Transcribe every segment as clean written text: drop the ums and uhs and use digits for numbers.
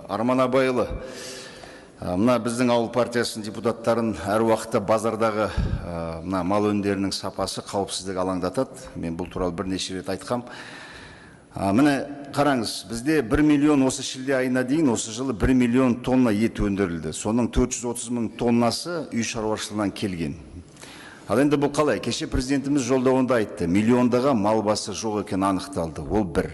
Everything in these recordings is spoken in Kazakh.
Арман Абайұлы, мына біздің Ауыл партиясының депутаттарын әр уақытта базардағы мына мал өнімдерінің сапасы, қауіпсіздігі алаңдатады. Мен бұл туралы бірнеше рет айтқам. Міне қараңыз, бізде 1 миллион, осы шілде айына дейін осы жылы 1 миллион тонна ет өндірілді. Соның 430 мың тоннасы үй шаруашылығынан келген. Ал енді бұл қалай? Кеше президентіміз жолдауында айтты, миллиондаған мал басы жоқ екені анықталды. Ол бір.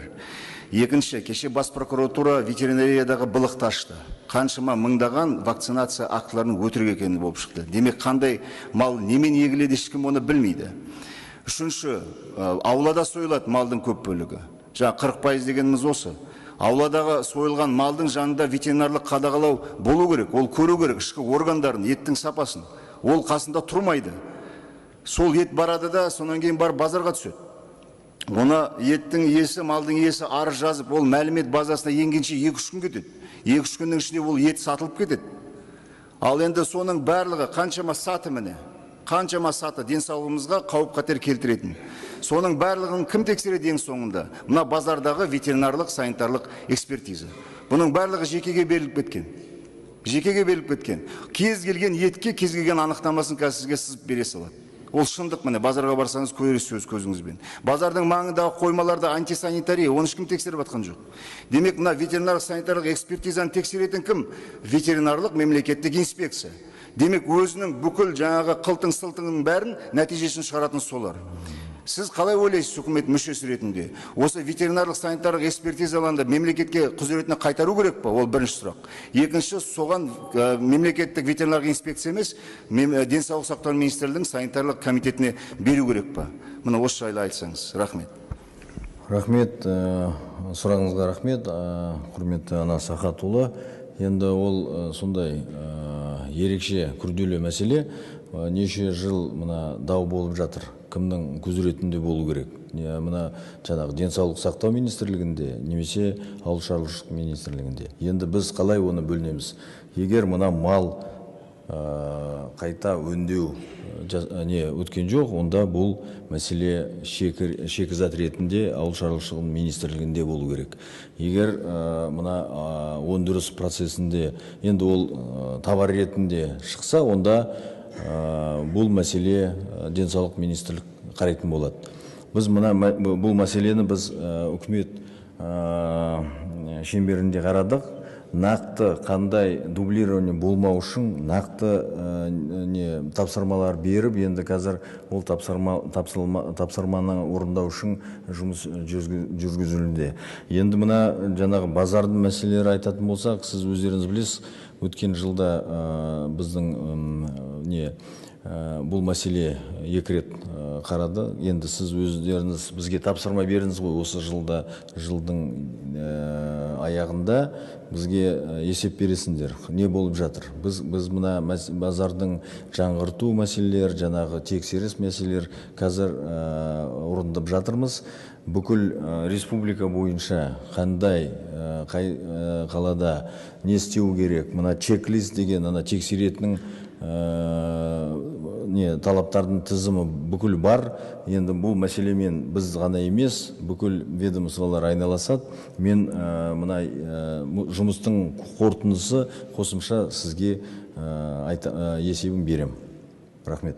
Екінші, кеше бас прокуратура ветеринариядағы былықты ашты. Қаншама мыңдаған вакцинация актыларының өтірік екені болып шықты. Демек, қандай мал немен егіледі, ешкім оны білмейді. Үшінші, аулада сойылады малдың көп бөлігі. Жаңа 40% дегеніміз осы. Ауладағы сойылған малдың жанында ветеринарлық қадағалау болу керек, ол көру керек ішкі органдарын, еттің сапасын. Ол қасында тұрмайды. Сол ет барады да, сонан кейін барып базарға түседі. Оны еттің иесі, малдың иесі арыз жазып, ол мәлімет базасына енгенше 2-3 күн кетеді. 2-3 күннің ішінде ол ет сатылып кетеді. Ал енді соның барлығы қаншама саты, міне, қаншама саты денсаулығымызға қауіп қатер келтіретін. Соның барлығын кім тексереді ең соңында? Мына базардағы ветеринарлық санитарлық экспертиза. Бұның барлығы жекеге беріліп кеткен. Жекеге беріліп кеткен. Кез келген етке кез келген анықтамасын қазір сізге сызып бере салады. Ол шындық, міне, базарға барсаңыз, көресіз өз көзіңізбен. Базардың маңындағы қоймаларда антисанитария, оны ешкім тексеріп жатқан жоқ. Демек, мына ветеринарлық санитарлық экспертизаны тексеретін кім? Ветеринарлық мемлекеттік инспекция. Демек, өзінің бүкіл жаңағы қылтың сылтыңның бәрін нәтижесін шығаратын солар. Сіз қалай ойлайсыз, үкімет мүшесі ретінде? Осы ветеринарлық санитарлық экспертизаларды мемлекетке құзыретіне қайтару керек па? Ол бірінші сұрақ. Екінші, соған мемлекеттік ветеринарлық инспекция емес, денсаулық сақтау министрлігінің санитарлық комитетіне беру керек па? Міне, осы жайлы айтсаңыз. Рахмет. Рахмет, сұрағыңызға рахмет, құрметті Анас Сахатұлы. Енді ол сондай ерекше күрделі мәселе. Неше жыл мына дау болып жатыр. Кімнің құзыретінде болу керек? Мына жаңағы денсаулық сақтау министрлігінде немесе ауыл шаруашылық министрлігінде. Енді біз қалай оны бөлінеміз? Егер мына мал қайта өңдеу не өткен жоқ, онда бұл мәселе шикізат ретінде ауыл шаруашылығы министрлігінде болу керек. Егер мына өндіріс процесінде енді ол товар ретінде шықса, онда бұл мәселе денсаулық министрлік қарайтын болады. Біз мына бұл мәселені біз үкімет шеңберінде қарадық. Нақты қандай дублирование болмау үшін нақты не тапсырмалар беріп, енді қазір ол тапсырманы орындау үшін жұмыс жүргізілуде. Енді мына жаңағы базардың мәселелері айтатын болсақ, сіз өздеріңіз білесіз, өткен жылда біздің не бұл мәселе екі рет қарады. Енді сіз өздеріңіз бізге тапсырма бердіңіз ғой, осы жылда, жылдың аяғында бізге есеп бересіңдер, не болып жатыр. Біз мына базардың жаңғырту мәселелері, жаңағы тексеріс мәселелер қазір орындап жатырмыз. Бүкіл республика бойынша қандай, қай қалада не істеу керек, мына чек-лист деген ана тексеретінің не талаптардың тізімі бүкіл бар. Енді бұл мәселемен біз ғана емес, бүкіл ведомстволар айналасады. Мен мына жұмыстың қорытындысы қосымша сізге есебін берем. Рахмет.